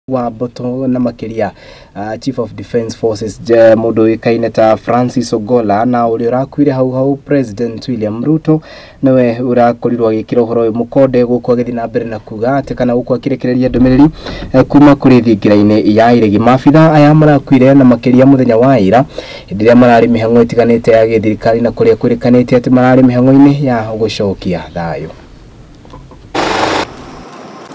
Wa mbũtũ na makĩria Chief of Defence Forces mũndũ ũĩkaine ta Francis Ogolla na ũrĩa ũrakuire hau hau President William Ruto nĩwe ũrakorirwo agĩkĩra ũhoro ũyũ mũkonde gũkũ agĩthiĩ na mbere na kuga atĩ kana gũkũ akĩrekereria ndũmĩrĩri kuma kũrĩ thingira-inĩ ya iregi. Maabitha aya marakuire na makĩria mũthenya wa ira hĩndĩ ĩrĩa mararĩ mĩhang'o ĩtiganĩte ya gĩthirikari na kũrĩa kwĩrĩkanĩte atĩ mararĩ mĩhang'o-inĩ ya gũcokia thayũ.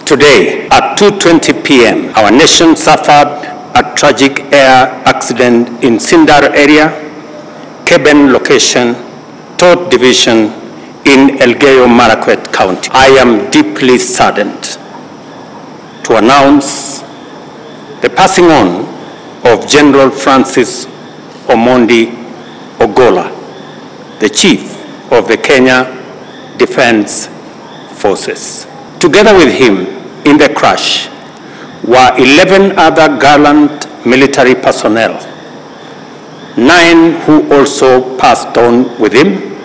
Today, at 2:20 p.m., our nation suffered a tragic air accident in Sindar area, Keben location, 3rd Division in Elgeyo Marakwet County. I am deeply saddened to announce the passing on of General Francis Omondi Ogolla, the Chief of the Kenya Defence Forces. Together with him in the crash were 11 other gallant military personnel, 9 who also passed on with him,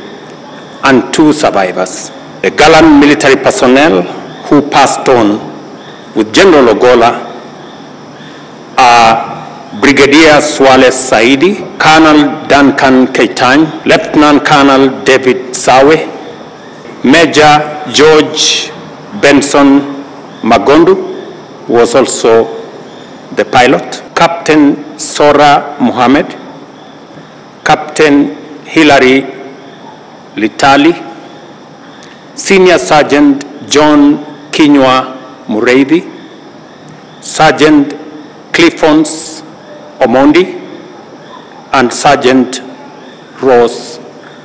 and 2 survivors. The gallant military personnel who passed on with General Ogolla are Brigadier Swaleh Saidi, Colonel Duncan Keitany, Lieutenant Colonel David Sawe, Major George Benson Magondu, who was also the pilot, Captain Sora Mohammed, Captain Hilary Litali, Senior Sergeant John Kinyua Mureithi, Sergeant Cliffons Omondi, and Sergeant Rose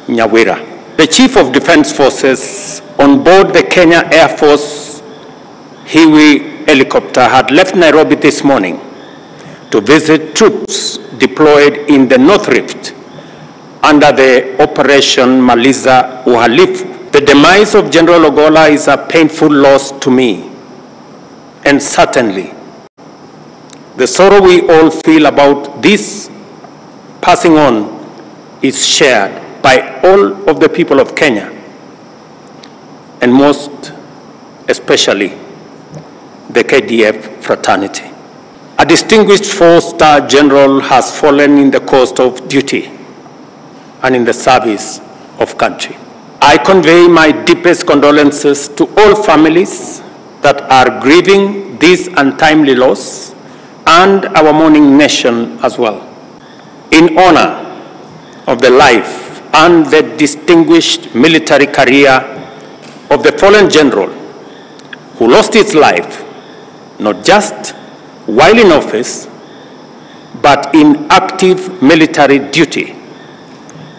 Nyawira. The Chief of Defence Forces on board the Kenya Air Force Huey helicopter had left Nairobi this morning to visit troops deployed in the North Rift under the Operation Maliza Uhalifu. The demise of General Ogolla is a painful loss to me, and certainly the sorrow we all feel about this passing on is shared by all of the people of Kenya, and most especially the KDF fraternity. A distinguished 4-star general has fallen in the course of duty and in the service of country. I convey my deepest condolences to all families that are grieving this untimely loss and our mourning nation as well. In honor of the life and the distinguished military career of the fallen general who lost his life not just while in office, but in active military duty,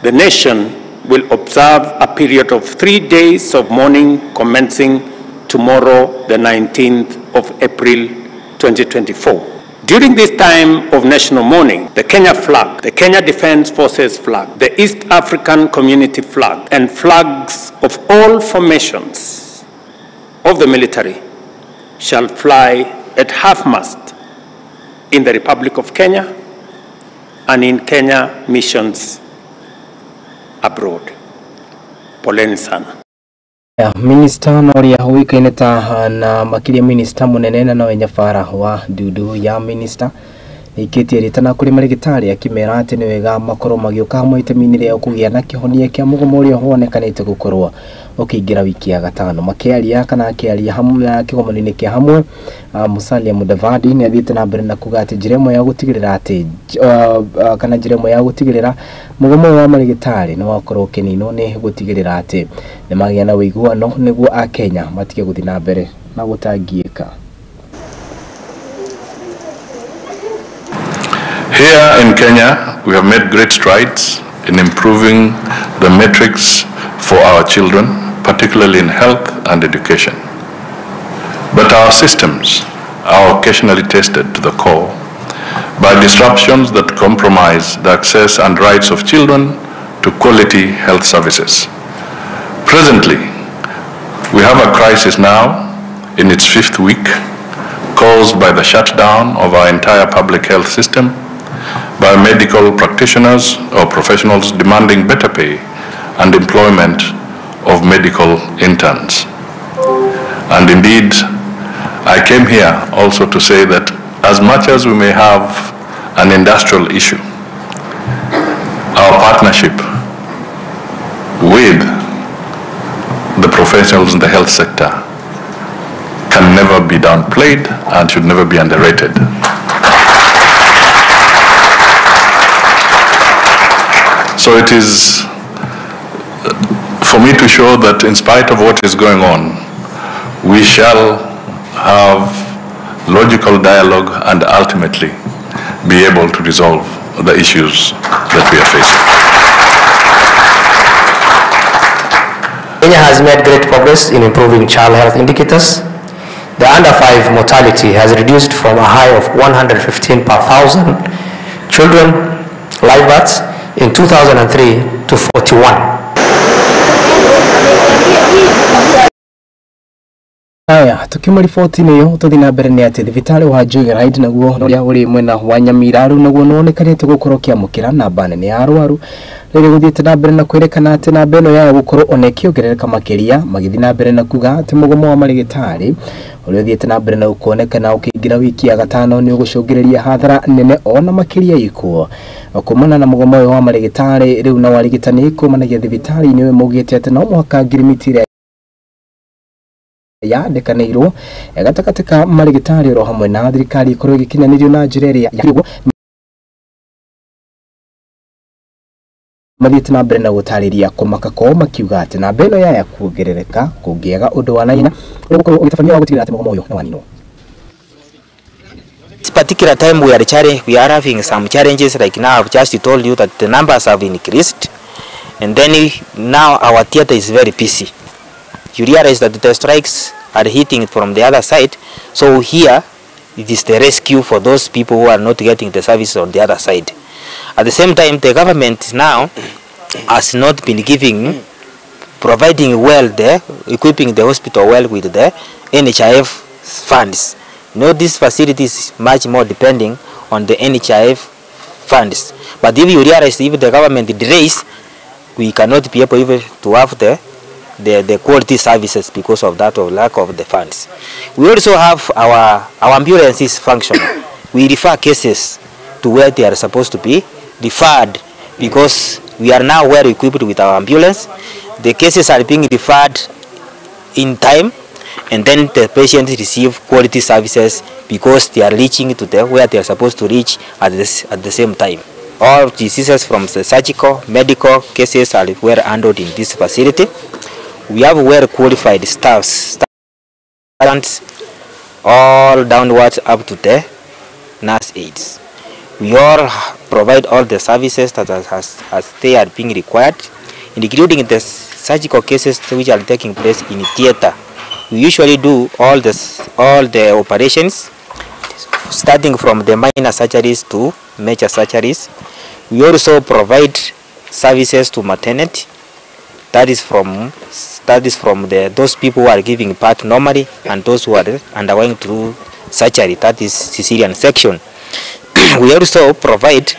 the nation will observe a period of 3 days of mourning commencing tomorrow, the 19th of April, 2024. During this time of national mourning, the Kenya flag, the Kenya Defence Forces flag, the East African Community flag, and flags of all formations of the military shall fly at half-mast in the Republic of Kenya and in Kenya missions abroad. Poleni sana. Minista na ũrĩa ũĩkaine ta na makĩria minista mũnene na nowe nyabara wa ndundu ya minista nĩikĩtie rĩtana kũrĩ marĩgĩtarĩ akĩmera atĩ nĩ wega makorwo magĩũka hamwe itemi-inĩ rĩao kũgĩa na kĩhonia kĩa mũgomo ũrĩa wonekanĩte gũkorwo ũkĩingĩra wiki ya gatano. Makĩaria kana akĩaria hamwe kĩgomano-inĩ kĩa hamwe, Musalia Mudavadi nĩ athiĩte na mbere na kuga atĩ njĩra ĩmwe ya gũtigĩrĩra atĩ kana njĩra ĩmwe ya gũtigĩrĩra mũgomo wa marĩgĩtarĩ nĩ wakorwo ũkĩninwo nĩ gũtigĩrĩra atĩ nĩ magĩa na ũiguano nĩguo Akenya matige gũthiĩ na mbere na gũtangiĩka. Here in Kenya, we have made great strides in improving the metrics for our children, particularly in health and education. But our systems are occasionally tested to the core by disruptions that compromise the access and rights of children to quality health services. Presently, we have a crisis now in its 5th week, caused by the shutdown of our entire public health system by medical practitioners or professionals demanding better pay and employment of medical interns. And indeed, I came here also to say that As much as we may have an industrial issue, our partnership with the professionals in the health sector can never be downplayed and should never be underrated. So it is for me to show that in spite of what is going on, we shall have logical dialogue and ultimately be able to resolve the issues that we are facing. Kenya has made great progress in improving child health indicators. The under 5 mortality has reduced from a high of 115 per thousand children live births in 2003 to 41. Haya, tukiuma riboti-inĩ ĩyo tũthiĩ na mbere nĩ atĩ thibitarĩ wa Joyride naguo ũrĩa ũrĩ mwena wa Nyamira rĩu naguo nĩwonekanĩte gũkorwo ũkĩamũkĩra namba nene ya arwaru rĩrĩ gũthiĩte na mbere na kwĩrĩkana atĩ namba ĩno yayo gũkorwo ona ĩkĩongerereka makĩria, magĩthiĩ na mbere na kuga atĩ mũgomo wa marĩgĩtarĩ ũrĩa ũthiĩte na mbere na gũkonekana ũkĩingĩra wiki ya gatano nĩ ũgũcũngĩrĩria hathara nene ona makĩria ikuo kumana na mũgomo ũyũ wa marĩgĩtarĩ. Rĩu na warigitani kumanagia thibitarĩ-inĩ ũyũ maugĩte atĩ no mũhaka ngirimiti ĩrĩa yandĩkanĩirwo gatagatĩ ka marĩgĩtarĩ oro hamwe na thirikari ikorwo ĩgĩkinyanĩrio na njĩra ĩrĩa yagĩrĩirwo. Mathiĩte na mbere na gũtarĩria kũmaka kwao makiuga atĩ namba ĩno yaya kuongerereka kũngĩaga ũndũ wa naihenya ũrĩa ũgũkorwo ũgĩtabania wa gũtigĩrĩra atĩ mũgomo ũyũ nĩ waninwo. This particular time we are having some challenges. Like now I've just told you that the numbers have increased, and then now our theater is very busy. You realize that the strikes are hitting from the other side, so here it is the rescue for those people who are not getting the service on the other side. At the same time, the government now has not been providing well the equipping the hospital well with the NHIF funds. You know, this facility is much more depending on the NHIF funds. But if you realize, if the government delays, we cannot be able even to have the quality services because of that or lack of the funds. We also have our ambulances functional. We refer cases to where they are supposed to be referred because we are now well equipped with our ambulance. The cases are being referred in time, and then the patients receive quality services because they are reaching to the where they are supposed to reach at the same time. All diseases from the surgical, medical cases are well handled in this facility. We have well qualified staffs, all downwards up to the nurse aides. We all provide all the services that as they are being required, including the surgical cases which are taking place in theater. We usually do all the operations, starting from the minor surgeries to major surgeries. We also provide services to maternity. That is from those people who are giving birth normally and those who are undergoing through surgery, that is cesarean section. We also provide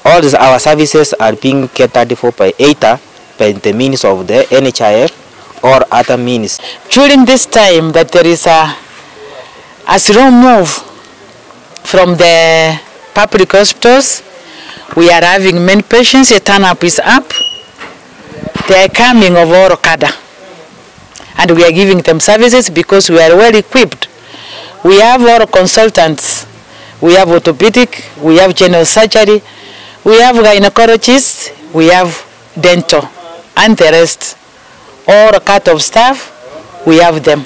all our services are being catered for by either by the means of the NHIF or other means. During this time that there is a slow move from the public hospitals, we are having many patients, the turn-up is up. They are coming of all Okada, and we are giving them services because we are well equipped. We have all consultants, we have orthopedic, we have general surgery, we have gynecologists, we have dental, and the rest. All kind of staff, we have them.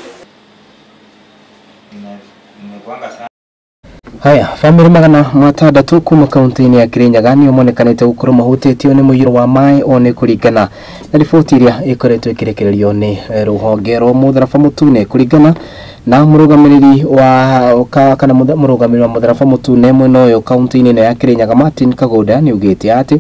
Haya, famĩlĩ 600 kuma kaunti-inĩ ya Kirinyaga nĩo monekanĩte gũkorwo mahutĩtio nĩ mũiyũro wa maĩ o nĩ kũringana na riboti ĩrĩa ĩkoretwo ĩkĩrekererio nĩ rũhonge rwa Mũtharaba Mũtune. Kũringana na mũrũgamĩrĩri wa kana mũrũgamĩrĩri wa Mũtharaba Mũtune mwena ũyũ kaunti-inĩ ĩno ya Kirinyaga Martin Kagũnda nĩ augĩte atĩ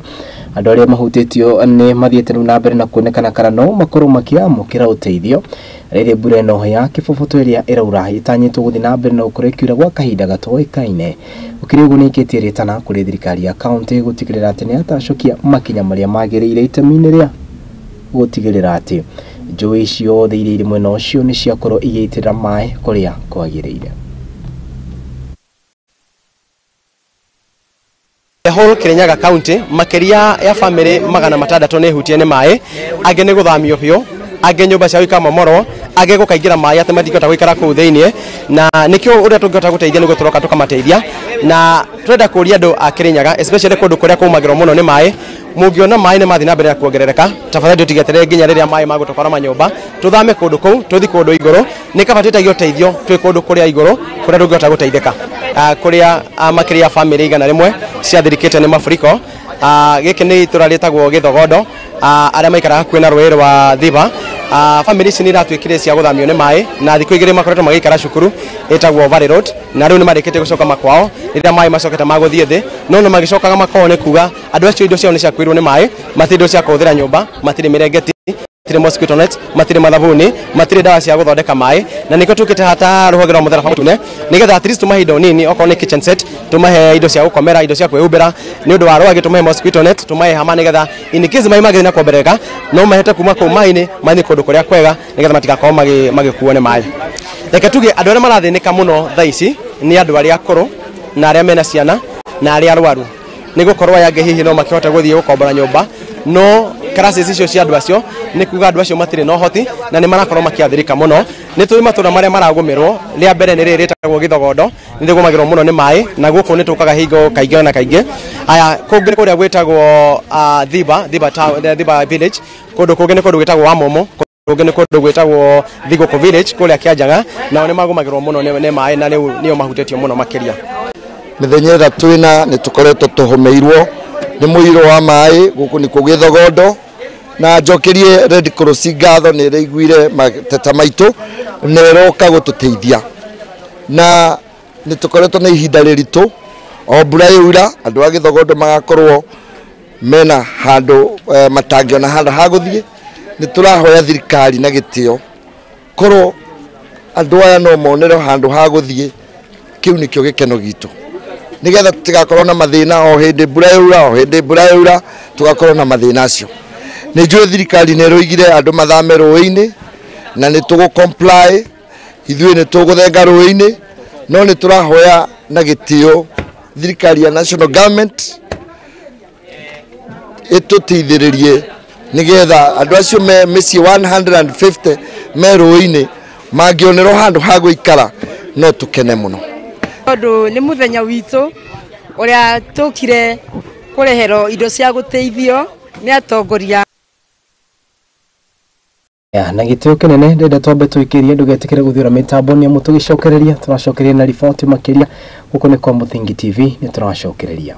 andũ arĩa mahutĩtio nĩ mathiĩte rĩu na mbere na kuonekana kana no makorwo makĩamũkĩra ũteithio rĩrĩ mbura ĩno ya kĩboboto ĩrĩa ĩraura ĩtanyĩtwo gũthiĩ na mbere na gũkorwo ĩkiura gwa kahinda gatoĩkaine. Gũkĩrĩ ũguo nĩ ĩkĩtie rĩtana kũrĩ thirikari ya kaunti gũtigĩrĩra atĩ nĩ yatacũkia makinya marĩa magĩrĩire itemi-inĩ rĩa gũtigĩrĩra atĩ njũĩ ciothe iria irĩ mwena ũcio nĩ ciakorwo igĩitĩrĩra maĩ kũrĩa kwagĩrĩire. The whole Kirinyaga County makiria ya family 600 nĩ hutie nĩ maĩ, angĩ nĩ gũthamio biũ, angĩ nyũmba ciao ikamomorwo, angĩ gũkaingĩra maĩ atĩ matingĩhota gũikara kũu thĩinĩ, na nĩkĩo ũrĩa tũngĩhota gũteithia nĩguo tũroka tũkamateithia. Na twenda kũria andũ a Kirinyaga especially kũndũ kũrĩa kũmagĩrwo mũno nĩ maĩ, mũngĩona maĩ nĩ mathiĩ na mbere na kuongerereka, tafadhali tũtigeterere nginya rĩrĩa maĩ magũtũkora manyũmba, tũthame kũndũ kũu tũthiĩ kũndũ igũrũ, nĩ kaba twĩtagie ũteithio twĩ kũndũ kũrĩa igũrũ kũrĩa tũngĩhota gũteithĩka. Kũrĩa makĩria family 100 ciathirikĩte nĩ mafuriko. Gĩkĩ nĩ itũra rĩtagwo Gĩthogondo, arĩa maikaraga hakuhĩ na rũĩ rwa Thiba. Family ici nĩ iratuĩkire cia gũthamio nĩ maĩ, na thikũ igĩrĩ makoretwo magĩikara cukuru ĩtagwo Valley Road, na rĩu nĩ marĩkĩtie gũcoka makwao rĩrĩa maĩ macokete magũthiĩ thĩ, no nĩ magĩcokaga makwao nĩ kuga andũ acio indo ciao nĩ ciakuirwo nĩ maĩ, matirĩ indo cia kũhũthĩra nyũmba, matirĩ mĩrengeti, matirĩ mosquito net, matirĩ mathabuni, matirĩ ndawa cia gũthondeka maĩ, na nĩkĩo tũkĩte hata rũhonge rwa mũtharaba mũtune nĩgetha at least tũmahe indo nini, okorwo nĩ kitchen set tũmahe indo cia gũkomera, indo cia kwĩhumbĩra nĩ ũndũ wa rwagĩ, tũmahe mosquito net, tũmahe hama nĩgetha in case maĩ mangĩthiĩ na kuongerereka no mahote kuma kũu maĩ-inĩ mathiĩ kũndũ kũrĩa kwega nĩgetha matigakorwo magĩkuo nĩ maĩ. Reke tuge andũ arĩa marathĩnĩka mũno thaa ici nĩ andũ arĩa akũrũ na arĩa mena ciana na arĩa arwaru, nĩ gũkorwo aya angĩ hihi no makĩhote gũthiĩ gũkombora nyũmba, no crisis icio cia andũ acio nĩ kuga andũ acio matirĩ na ũhoti na nĩ marakorwo makĩathĩrĩka mũno. Nĩ tũĩ matũra marĩa maragũmĩrwo, rĩa mbere nĩ rĩrĩ rĩtagwo Gĩthogondo, nĩ rĩgũmagĩrwo mũno nĩ maĩ, na gũkũ nĩ tũkaga hingo kaingĩ na kaingĩ. Aya, kũngĩ nĩ kũrĩa gwĩtagwo Thiba, Thiba town, Thiba village, kũndũ kũngĩ nĩ kũndũ gwĩtagwo Wamomo, kũngĩ nĩ kũndũ gwĩtagwo Thigũkũ village kũrĩa Kĩanjaga, nao nĩ magũmagĩrwo mũno nĩ maĩ na rĩu nĩo mahutĩtio mũno makĩria. Mĩthenya ĩrĩa twĩna nĩ tũkoretwo tũhũmĩirwo nĩ mũiyũro wa maĩ gũkũ nĩkuo Gĩthogondo, na njokerie Red Cross ngatho nĩ ĩraiguire mateta maitũ na ĩroka gũtũteithia, na nĩ tũkoretwo na ihinda rĩritũ, o mbura yaura andũ a Gĩthogondo magakorwo mena handũ matangĩona handũ ha gũthiĩ. Nĩ tũrahoya thirikari na gĩtĩo korwo andũ aya no monerwo handũ ha gũthiĩ, kĩu nĩkĩo gĩkeno gitũ, nĩgetha tũtigakorwo na mathĩna o hĩndĩ mbura yaura, o hĩndĩ mbura yaura tũgakorwo na mathĩna acio. Nĩ njũĩ thirikari nĩ ĩroigire andũ mathame rũĩ-inĩ na nĩ tũgũ comply, ithuĩ nĩ tũgũthenga rũĩ-inĩ, no nĩ tũrahoya na gĩtĩo thirikari ya national government ĩtũteithĩrĩrie nĩgetha andũ acio me mĩciĩ 150 me rũĩ-inĩ mangĩonerwo handũ ha gũikara no tũkene mũno. Tondũ nĩ mũthenya witũ ũrĩa tũkire kũreherwo indo cia gũteithio nĩ atongoria. Na gĩtĩo kĩnene ndĩrenda twambe tũikĩrie, ndũgetĩkĩre gũthiũra mĩtambo nĩ amu tũgĩcokereria tũracokereria na riboti makĩria. Gũkũ nĩ kwa Mũthingi TV, nĩ tũracokereria.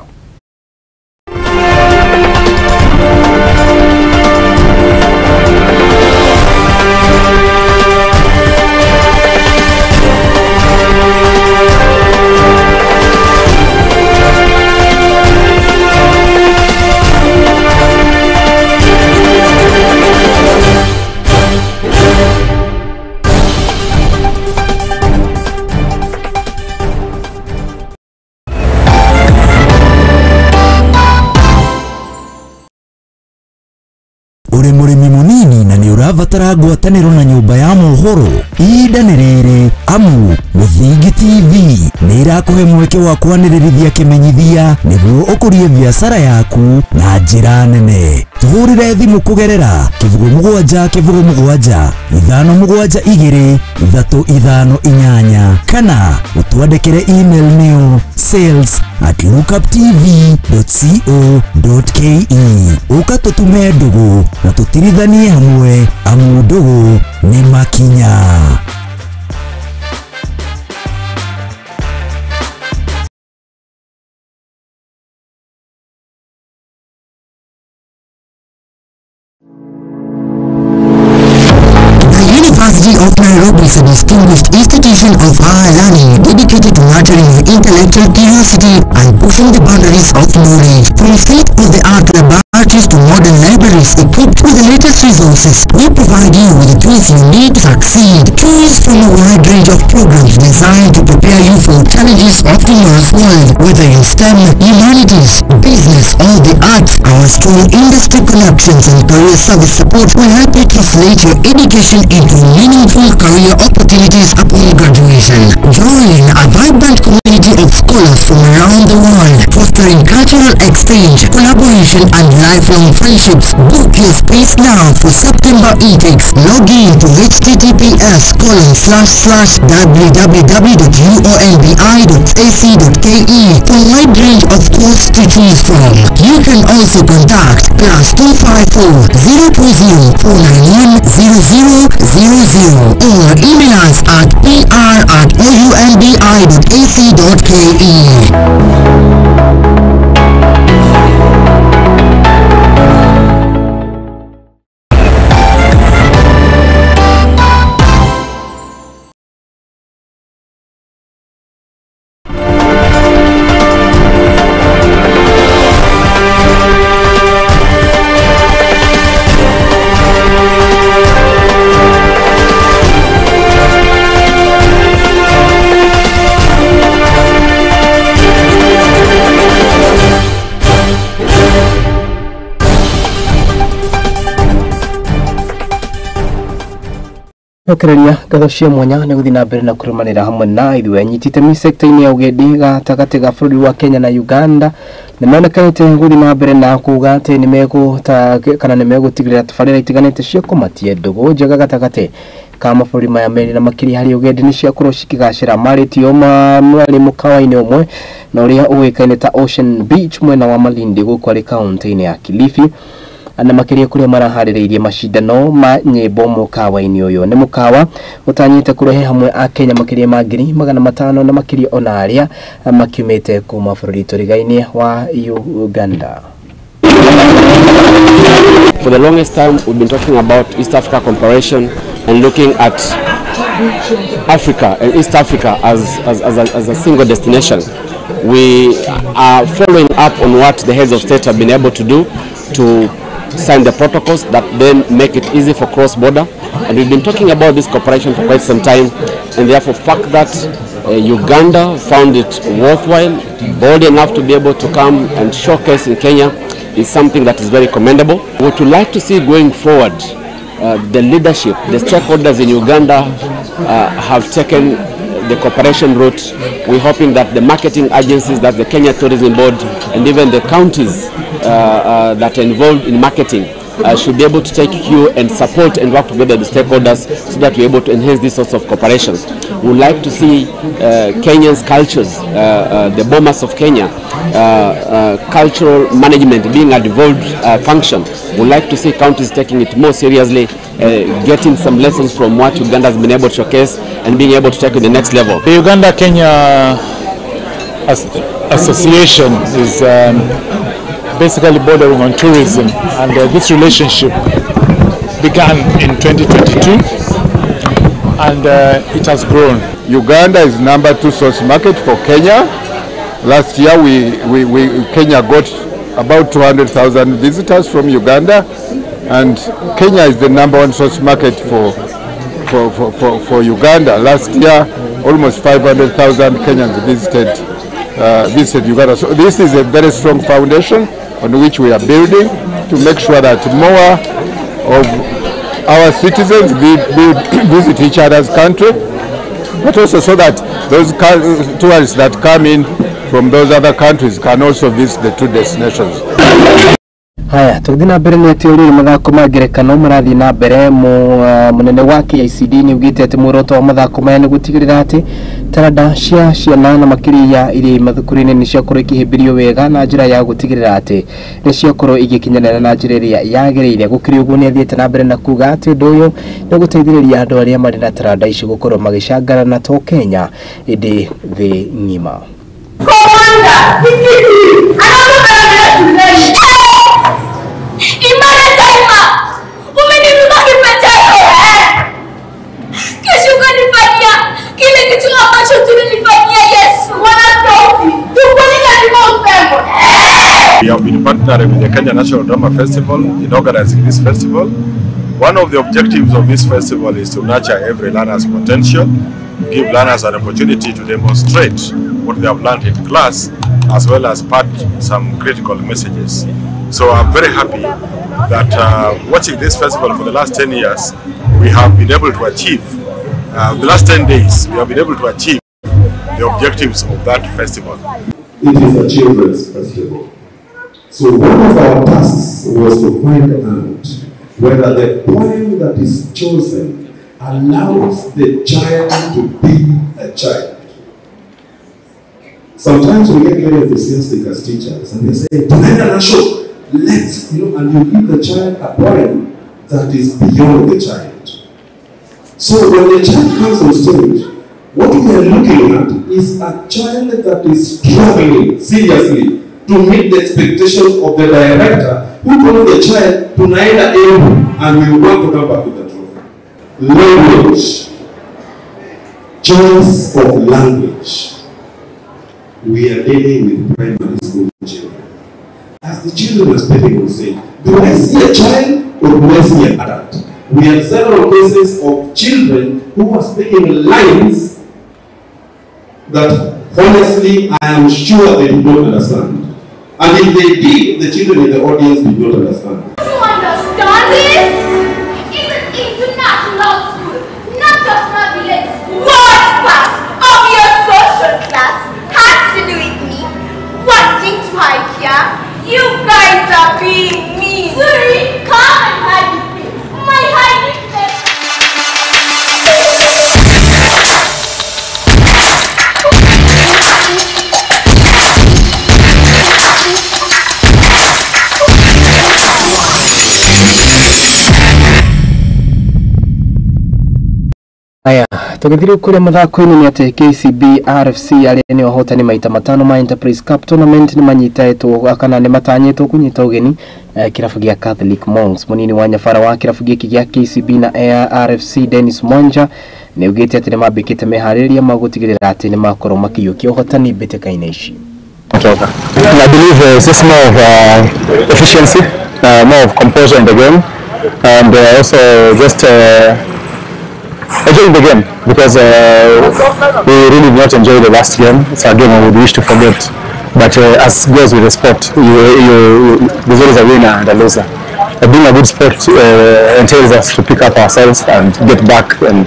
Uri mũrĩmi mũnini na nĩ ũrabatara ngwatanĩro na nyũmba ya mohoro, ihinda nĩ rĩrĩ amu Mũthingi TV nĩ ĩrakũhe mweke wa kwanĩrĩrithia kĩmenyithia nĩguo ũkũrie biacara yaku na njĩra nene. Tũhũrĩre thimũ kũgerera 07 07 572 358 kana ũtwandĩkĩre email nĩyo sales@lookuptv.co.ke. Ũka tũtume ndũgũ na tũtirithanie hamwe, amu ndũgũ nĩ makinya. University of Nairobi is a distinguished institution of higher learning dedicated to nurturing your intellectual curiosity and pushing the boundaries of knowledge. From state-of-the-art laboratories to modern libraries equipped with the latest resources, we provide you with the tools you need to succeed. Choose from a wide range of programs designed to prepare you for challenges of tomorrow's world, whether in STEM, humanities, business, or the arts. Our strong industry connections and career service support will help you translate your education into meaningful career opportunities upon graduation. Join a vibrant community of scholars from around the world, fostering cultural exchange, collaboration and lifelong friendships. Book your space now for September intakes. Log in to https://www.uonbi.ac.ke for a wide range of courses to choose from. You can also contact +254 020 491 0000 or email us at pr@ounbi.ac.ke. Cokereria ngatho cia mwanya nĩ gũthiĩ na mbere na kũrũmanĩra hamwe na ithuĩ anyiti itemi sekta-inĩ ya ũgendi gatagatĩ ga bũrũri wa Kenya na Uganda nĩ monekanĩte gũthiĩ na mbere na kuga atĩ kana nĩ megũtigĩrĩra tabarĩra itiganĩte cia kũmatia ndũgũ njega gatagatĩ ka mabũrũri maya merĩ na makĩria harĩ ũgendi nĩ ciakorwo cikĩgacĩra. Marĩtio marĩ mũkawa-inĩ ũmwe na ũrĩa ũĩkaine ta Ocean Beach mwena wa Malindi gũkũ arĩ kaũntĩ-inĩ ya Kilifi na makĩria kũrĩa maraharĩrĩirie macindano ma nyĩmbo mũkawa-inĩ ũyũ. Nĩ mũkawa ũtanyĩte kũrehe hamwe a Kenya makĩria ma 500,000 na makĩria ona arĩa makiumĩte kuma bũrũri tũrigainĩ wa Uganda. For the longest time we've been talking about East Africa cooperation and looking at Africa and East Africa as a single destination. We are following up on what the heads of state have been able to do to sign the protocols that then make it easy for cross-border, and we've been talking about this cooperation for quite some time, and therefore fact that Uganda found it worthwhile, bold enough to be able to come and showcase in Kenya is something that is very commendable. What we like to see going forward, the leadership, the stakeholders in Uganda have taken the cooperation route. We're hoping that the marketing agencies, that the Kenya Tourism Board and even the counties that are involved in marketing should be able to take cue and support and work together with the stakeholders so that we're able to enhance these sorts of cooperations. We would like to see Kenyan's cultures, the Bomas of Kenya, cultural management being a devolved function. We would like to see counties taking it more seriously, getting some lessons from what Uganda has been able to showcase and being able to take it to the next level. The Uganda-Kenya Association is basically bordering on tourism, and this relationship began in 2022 and it has grown. Uganda is number 2 source market for Kenya. Last year Kenya got about 200,000 visitors from Uganda, and Kenya is the number 1 source market for Uganda. Last year almost 500,000 Kenyans visited Uganda. So this is a very strong foundation on which we are building to make sure that more of our citizens visit each other's country, but also so that those tourists that come in from those other countries can also visit the two destinations. Haya, tũgĩthiĩ na mbere nĩ atĩ ũrĩrĩ mathako ma ngerekano marathiĩ na mbere. Mũnene wa KICD nĩ augĩte atĩ muoroto wa mathako maya nĩ gũtigĩrĩra atĩ taranda cia ciana na makĩria irĩ mathukuru-inĩ nĩ ciakorwo ikĩhĩmbĩrio wega na njĩra ya gũtigĩrĩra atĩ nĩ ciakorwo igĩkinyanĩra na njĩra ĩrĩa yagĩrĩire. Gũkĩrĩ ũguo nĩ athiĩte na mbere na kuga atĩ ũndũ ũyũ nĩ ũgũteithĩrĩria andũ arĩa marĩ na taranda ici gũkorwo magĩcangarana to Kenya ĩndĩ thĩ ng'ima. We have been partnering with the Kenya National Drama Festival in organizing this festival. One of the objectives of this festival is to nurture every learner's potential, give learners an opportunity to demonstrate what they have learned in class, as well as part some critical messages. So I'm very happy that watching this festival for the last 10 years, we have been able to achieve, the last 10 days, we have been able to achieve the objectives of that festival. It is a children's festival. So one of our tasks was to find out whether the poem that is chosen allows the child to be a child. Sometimes we get very enthusiastic as teachers and they say, "Tunaenda na show, let's," you know, and you give the child a poem that is beyond the child. So when the child comes on stage, what we are looking at is a child that is struggling seriously to meet the expectation of the director who told the child, "Tunaenda Embu," and we want to come back with the trophy. Language. Choice of language. We are dealing with primary school children. As the children are speaking on stage, do I see a child or do I see an adult? We have several cases of children who are speaking lines that honestly I am sure they did not understand. And if they did, the children in the audience did not understand. Do you understand this? It's an international school, not just my village school. What part of your social class has to do with me? Wanting to hide here? You guys are being mean. Sorry, come and hide with me. My hiding place. Aya, tũgĩthiĩ kũrĩa mathako-inĩ nĩ atĩ KCB RFC arĩa nĩ ahotani maita matano ma Enterprise Cup Tournament nĩ manyitĩtwo kana nĩ matanyĩtwo kũnyita ũgeni kĩrabu gĩa Catholic Monks. Mũnini wa nyabara wa kĩrabu gĩkĩ gĩa KCB na RFC Dennis Mwanja nĩ augĩte atĩ nĩ mambĩkĩte meharĩrĩria ma gũtigĩrĩra atĩ nĩ makorwo makĩiyũkia ũhotani mbĩtĩka-inĩ ici. I believe it's just more of efficiency, more of composure in the game, and also just enjoying the game, because we really did not enjoy the last game. It's a game we would wish to forget. But as goes with the sport, there's always a winner and a loser. Being a good sport entails us to pick up ourselves and get back and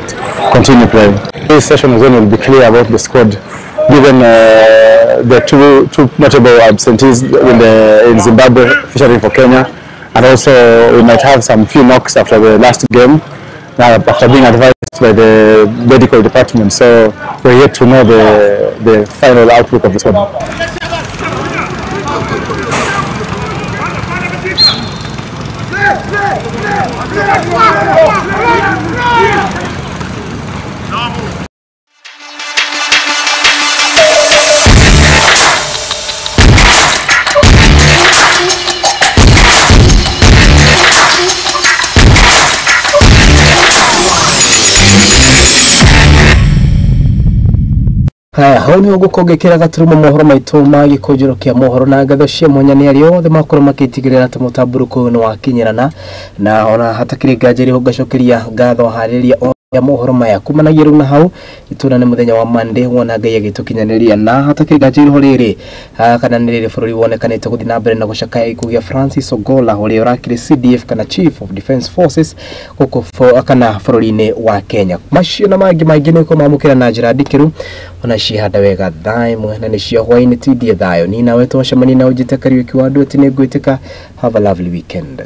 continue playing. This session is when we'll be clear about the squad, given the two notable absentees in Zimbabwe, featuring for Kenya, and also we might have some few knocks after the last game, after being advised by the medical department. So we're yet to know the final outlook of the squad. Haya, hau nĩho ngũkũngĩkĩra gaturumo mohoro maitũ ma gĩkũnjĩro kĩa mohoro na ngatho cia mwanya nĩ arĩa othe makorwo magĩtigĩrĩra atĩ mũtambũrũko ũyũ nĩ wakinyĩrana, na ona hatakĩrĩ nganja rĩho ngacokeria ngatho harĩria ya mohoro maya kumanagia rĩu na hau itũra nĩ mũthenya wa Monday wona Ngai agĩtũkinyanĩria, na hatakĩrĩ nganja rĩho rĩrĩ kana nĩ rĩrĩ bũrũri wonekanĩte gũthiĩ na mbere na gũcakaya gĩkuũ gĩa Francis Ogolla ũrĩa ũrakĩrĩ CDF kana Chief of Defence Forces gũkũ kana bũrũri-inĩ wa Kenya. Macio na mangĩ maingĩ nĩ ũkũmamũkĩra na njĩra ndikĩru ona cihanda wega thaa ĩmwe na nĩ cia hwaĩ-inĩ tindie thayũ ni nawe twacemania na ũnjĩte Kariũki wa Andũ atĩ nĩ ngwĩtĩka. Have a lovely weekend.